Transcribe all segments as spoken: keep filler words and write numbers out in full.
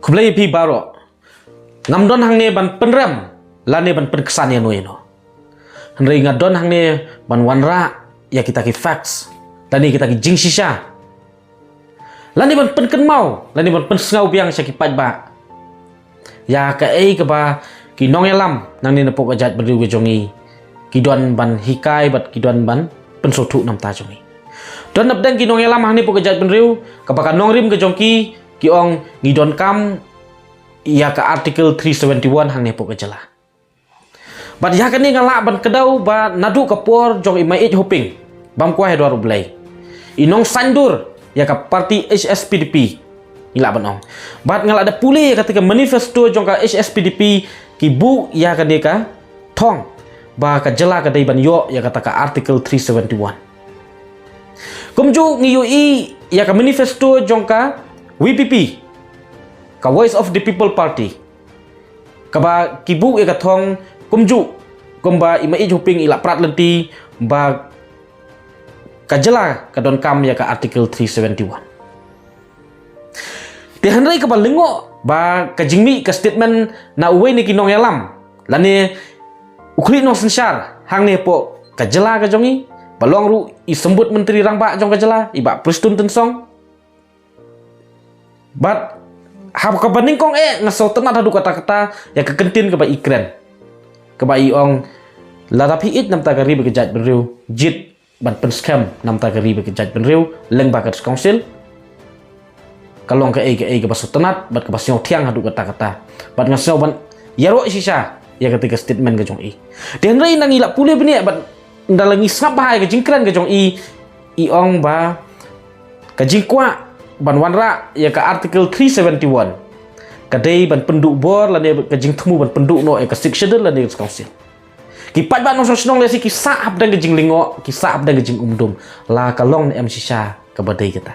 Khublei phi baroh. Ngam don hangne ban pynrem lane ban pynksan ïano ïano. Hynrei nga don hangne ban wanrah ïa kita ki facts lane kita ki jingshisha, lane ban pynkynmaw lane ban pynsngew biang sha ki paidbah ïa kaei kaba ki nongïalam nangne napoh ka jaitbynriew ka jong ngi ki don ban hikai bad ki don ban pynsngewthuh namar jong ngi. Don napdeng ki nongïalam hangne napoh ka jaitbynriew kaba ka nongrim ka jong ki ki ong ngi donkam ïa ka Article three seventy-one hangne napoh ka jylla. Bad ïa kane nga lah ban kdew ba naduh ka por jong i Maieit Hoping bam kwai ha dwar U Blei, i nongsaindur ïa ka party H S P D P, ngi lah ban ong. Bad nga lah da pule ïa kata ka manifesto jong ka H S P D P, ki buh ïa kane ka thong ba ka jylla ka dei ban ïoh ïa kata ka Article three seventy-one. Kumjuh ngi ïohi ïa ka manifesto jong ka V P P, ka Voice of the People Party, kaba ki buh ïa ka thong kumjuh kumba i Maieit Hoping i la prat lynti ba ka jylla ka donkam ïa ka Article three seventy-one. Te hynrei kaba lyngngoh ba ka jingmih ka statement na uwei na ki nongïalam lane u khlieh nongsynshar hangne hapoh ka jylla ka jong ngi, ba long ruh i symbud Myntri Rangbah jong ka jylla, i Bah Prestone Tynsong. Bad ha kaba nyngkong eh nga sngewtynnad haduh katta katta ïa ka kyntien kaba i kren, kaba i ong, lada phi ïeit namar ka ri bad ka jaitbynriew, jied ban pynskhem namar ka ri bad ka jaitbynriew lyngba ka District Council. Ka long kaei kaei kaba sngewtynnad bad kaba sngewthiang haduh katta katta. Bad nga sngew ban ïaroh shisha ïa kata ka statement ka jong i. Te hynrei ngi la pule bniah bad ynda la ngi sngap bha ïa ka jingkren ka jong i, i ong ba ka jingkwah ban wanrah ïa ka Article three seventy-one ka dei ban pynduh bor lane ka jingthmu ban pynduh noh ïa ka Sixth Schedule lane ka Council. Ki paidbah nongshong shnong lehse ki sah hapdeng ka jinglyngngoh, ki sah hapdeng ka jingumdum, la ka long ne em shisha kaba dei kata.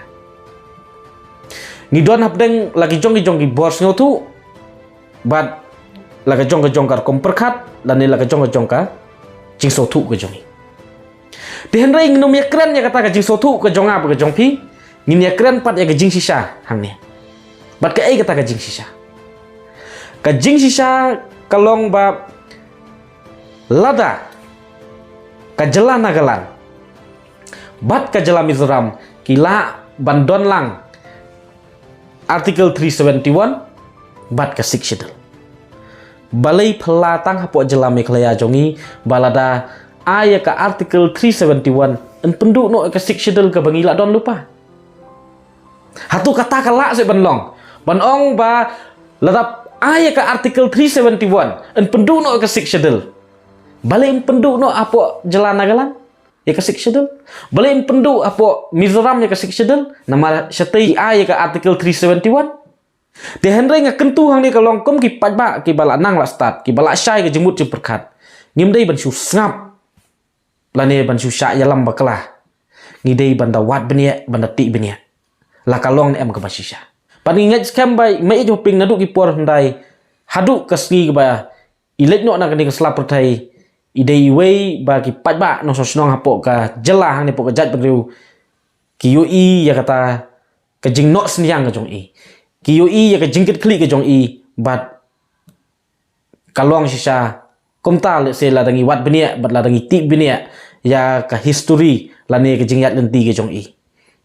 Ngi don hapdeng la ki jong ki jong ki bor sngewthuh bad la ka jong ka jong ka rukom pyrkhat lane la ka jong ka jong ka jingsngewthuh ka jong ngi. Te hynrei ngin ym ïakren ïa kata ka jingsngewthuh ka jong nga bad ka jong phi, ngin ïakren pat ïa ka jingshisha hangne. Bad kaei kata ka jingshisha? Ka jingshisha ka long ba lada ka jylla Nagaland bad ka jylla Mizoram ki lah ban don lang Article three seventy-one bad ka Sixth Schedule, balei phylla tang hapoh jylla Meghalaya jong ngi ba lada ai ïa ka Article three seventy-one yn pynduh noh ïa ka Sixth Schedule kaba ngi la don lypa? Hato kata ka lah seh ban long, ban ong ba lada ai ïa ka Article three seventy-one yn pynduh noh ïa ka Sixth Schedule, balei yn pynduh noh hapoh jylla Nagaland ïa ka Sixth Schedule? Balei yn pynduh hapoh Mizoram ïa ka Sixth Schedule? Namar shatei ai ïa ka Article three seventy-one. Te hynrei nga kyntu hangne ka long kum ki paidbah kiba la nang la stad, kiba la shai ka jingmut jingpyrkhat, ngim dei ban shu sngap lane ban shu shah ïalam bakla. Ngi dei ban da wad bniah, ban da tih bniah, la ka long ne em kaba shisha. Bad ngi ngeit skhem ba i Maieit Hoping naduh ki por hyndai haduh ka sngi kaba i leit noh na kane ka sla pyrthei, i dei iwei ba ki paidbah nongshong shnong hapoh ka jylla hangne hapoh ka jaitbynriew ki ïohi ïa kata ka jingnoh synñiang ka jong i, ki ïohi ïa ka jingkitkhlieh ka jong i. Bad ka long shisha kumta lehse lada ngi wad bniah bad lada ngi tih bniah ïa ka history lane ka jingïaid lynti ka jong i.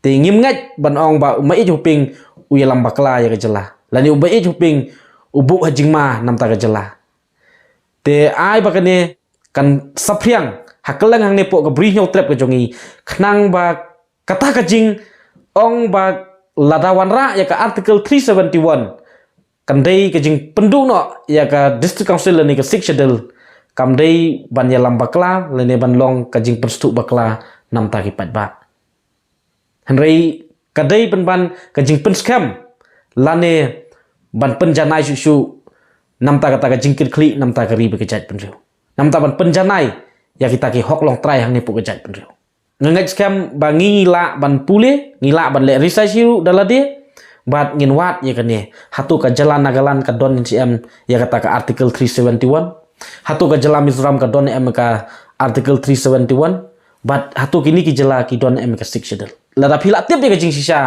Te ngim ngeit ban ong ba u Maieit Hoping u ïalam bakla ïa ka jylla lane u Maieit Hoping u buh ha jingma namar ka jylla. Te ai ba kane kan saphriang ha kylleng hangne hapoh ka Bri Hynñiewtrep ka jong i, khnang ba kata ka jingong ba lada wanrah ïa ka Article three seventy-one kan dei ka jingpynduh noh ïa ka District Council lane ka Sixth Schedule, kam dei ban ïalam bakla lane ban long ka jingpynsngewthuh bakla namar ki paidbah. Hynrei ka dei pynban ka jingpynskhem lane ban pynjanai shuh shuh namar kata ka jingkitkhlieh namar ka ri bad ka jaitbynriew, namar ban pynjanai ïa kita ki hok longtrai hangne hapoh ka jaitbynriew. Nga ngeit skhem ba ngi lah ban pule, ngi lah ban leh research hi ruh da lade bad ngin wad ïa kane, hato ka jylla Nagaland ka don ne em ïa kata ka Article three seventy-one? Hato ka jylla Mizoram ka don ne em ïa ka Article three seventy-one? Bad hato kine ki jylla ki don ne em ïa ka Sixth Schedule? Lada phi la tip ïa ka jingshisha,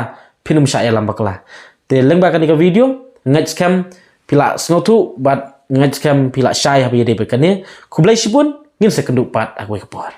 phin ym shah ïalam bakla. Te lyngba kane ka video Ngeit skhem phi la sngewthuh bad ngeit skhem phi la shai haba ïadei bad kane. Khublei shibun, ngin sa ïakynduh pat ha kawei ka por.